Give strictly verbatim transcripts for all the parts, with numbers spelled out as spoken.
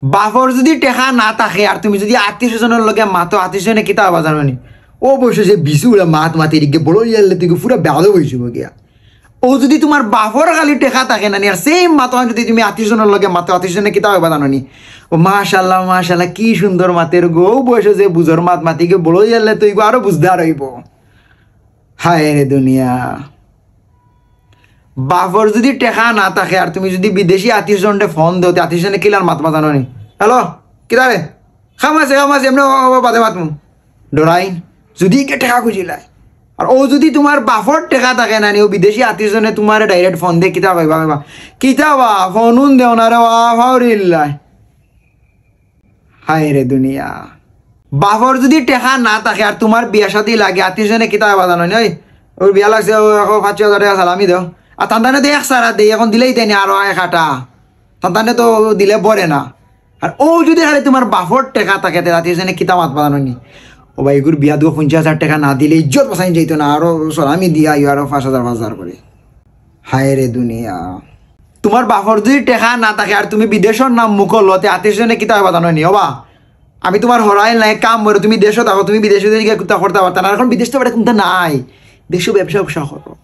বাফর যুদি টেকা না থাকে আর তুমি যুদি আত্মীয় স্বজনর লগে মাতো, আত্মীয় স্বজনে কিতা কইবা জানো নি? ও বয়সো যে বিচুরা মাত মাতে এদিকে বড় ইয়ারলে তুই পুরা বেয়াদব অইযিবো গিয়া। ও যুদি তুমার বাফর খালি টেকা থাকে না নি, আর same মাতো যুদি তুমি আত্মীয় স্বজনর লগে মাতো, আত্মীয় স্বজনে কিতা কইবা জানো নি? ও মাশাআল্লাহ, মাশাআল্লাহ, কি সুন্দর মাতের গো। ও বয়সো যে বুঝর মাত মাতে গিয়া বড় ইয়ারলে তুই গো আরো বুঝদার অইবো। হায় রে দুনিয়া। বাফর যুদি টেকা না থাকে আর তুমি যুদি বিদেশি আত্মীয় স্বজনরে ফোন দেও, তে আত্মীয় স্বজনে কিলান মাতবা জানো নি? হ্যালো, কিতা রে? কাম আছে, কাম আছে, এমনে ও, ও, বাদে মাতমু। ডরাইন, যুদি কে টেকা খুজিলায়। আর ও যুদি তুমার বাফর টেকা থাকে না নি, ও বিদেশি আত্মীয় স্বজনে তুমারে direct ফোন দে, কিতা কইবা, কইবা, "কিতা বা, ফোন উন দেও না রে বা, ফাউরিল্লায়।" হায় রে দুনিয়া। বাফর যুদি টেকা না থাকে আর তুমার বিয়া শাদি লাগে, আত্মীয় স্বজনে কিতা কইবা জানো নি? ওই, ওর বিয়া লাগছে, ও এখন পাঁচ হাজার টেকা সালামি দেও। আর তান্তানে তো এক সারা দেই, এখন দিলেই দেয় নি আরো এক আটা। তান্তানে তো দিলে ভরে না। আর ও যুদি খালি তুমার বাফর টেকা থাকে, তে আত্মীয় স্বজনে কিতা মাতবা জানো নি? ও ভাই, এগুর বিয়া দুগো পঞ্চাশ হাজার টেকা না দিলে ইজ্জত বাঁচাইন যাইতো না, আরো সালামি দিয়া আইও আরো পাঁচ হাজার, পাঁচ হাজার করি। হায় রে দুনিয়া। তুমার বাফর যুদি টেকা না থাকে আর তুমি বিদেশর নাম মুখো লও, তে আত্মীয় স্বজনে কিতা কইবা জানো নি? ওবা, আমি তুমার হরাইল না, এক কাম করো, তুমি দেশো থাকো, তুমি বিদেশো গিয়া কিতা করতা পারতা না, আর এখন বিদেশ তো বেটা কুনতা নাই, দেশো ব্যবসা ব্যবসা করো।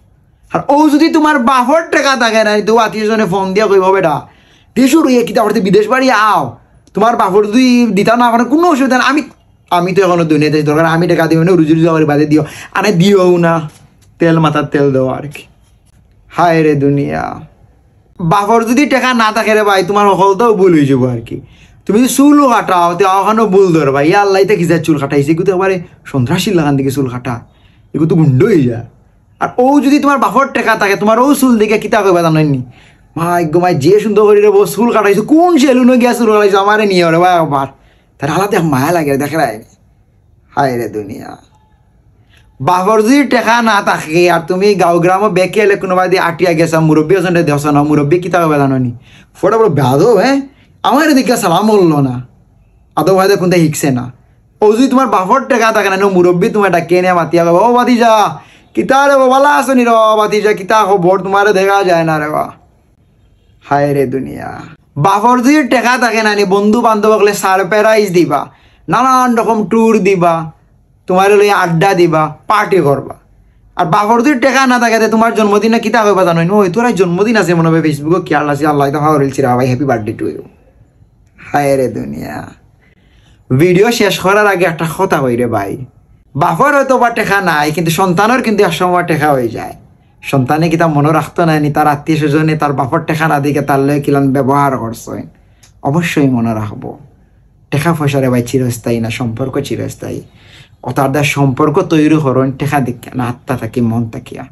আর ও যুদি তুমার বাফর টেকা থাকে না, তো আত্মীয় স্বজনে ফোন দিয়া কইবো, "বেটা, দেশো রইয়া কিতা করতে, বিদেশ বাড়ি আও, তুমার বাফর যুদি দিতা না পারে কুনু অসুবিধা নাই, আমি, আমি তো এখনো দুনিয়াতে আছি, দরকার আমি টেকা দিও না, রুজি রুজি করি বাদে দিও, আনে দিও না, তেল মাথার তেল দেও আর কি।" হায় রে দুনিয়া। বাফর যুদি টেকা না থাকে রে ভাই, তুমার হকলতাউ ভুল অইযিবো আর কি। তুমি যুদি চুলও কাটাও, তে অখানও ভুল ধরবা, ইয়া আল্লাহ, ইতা কিজাত চুল কাটাইছে, এগু তো একবারে সন্ত্রাসীর লাখান দেখি চুল কাটা, এগু তো গুন্ডা অইযায়। আর ও যুদি তুমার বাফর টেকা থাকে, তুমার ও চুল দেখিয়া কিতা কইবা জানো নি? "মাই গো মাই, যে সুন্দর করি রে বউ চুল কাটাইছো, কুন সেলুনো গিয়া চুল কাটাইছো, আমারে নিও রে ভাই একবার।" তার হালাতে মায়া লাগে, দেখরায় নি। হায় রে দুনিয়া। বাফর যুদি টেকা না থাকে আর তুমি গাঁও গ্রামো বেকে এলে কুনুবায়দি আটিয়া গেছো, মুরব্বি অকলরে দেখছো না, মুরব্বি কিতা কইবা জানো নি? "ফোটা বড় বেয়াদব, হ্যাঁ? আমারে দেখিয়া সালাম করলো না, আদব কায়দা কুনতা শিখছে না।" ও যুদি তুমার বাফর টেকা থাকে না, ও মুরব্বি তুমারে ডাকিয়া আনিয়া মাতিয়া কইবা, "ও ভাতিজা, কিতা রে বা, ভালা আছো নি রে বা, ভাতিজা, কিতা খবর, তুমারে দেখা যায় না রে বা।" হায় রে দুনিয়া। বাফর যুদি টেকা থাকে না নি, বন্ধু বান্ধব অকলে surprise দিবা, নানান রকম tour দিবা, তুমারে লইয়া আড্ডা দিবা, party করবা। আর বাফর যুদি টেকা না থাকে, তে তুমার জন্মদিনে কিতা কইবা জানো নি? "ওই, তোর আইজ জন্মদিন আছে মনে অয়, Facebook-ও খেয়াল আছে, আল্লাহ তো ফাউরিলছি রে ভাই, happy birthday to you।" হায় রে দুনিয়া। ভিডিও শেষ করার আগে একটা কথা কই রে ভাই, বাফর হয়তো বা টেকা নাই, কিন্তু সন্তানর কিন্তু এক সময় টেকা অইযায়। সন্তানে কিতা মনো রাখতো নায় নি, তার আত্মীয় স্বজনে তার বাফর টেকা না দেখিয়া তার লগে কিলান ব্যবহার করছইন? অবশ্যই মনো রাখবো। টেকা পয়সা রে ভাই চিরস্থায়ী না, সম্পর্ক চিরস্থায়ী। অতার দ্বারা সম্পর্ক তৈরি করইন টেকা দেখিয়া না, আত্মা থাকি, মন থাকিয়া।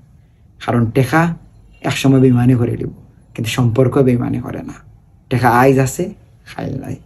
কারণ টেকা এক সময় বেইমানি করি দিবো, কিন্তু সম্পর্ক বেইমানি করে না। টেকা আইজ আছে, কাইল নাই।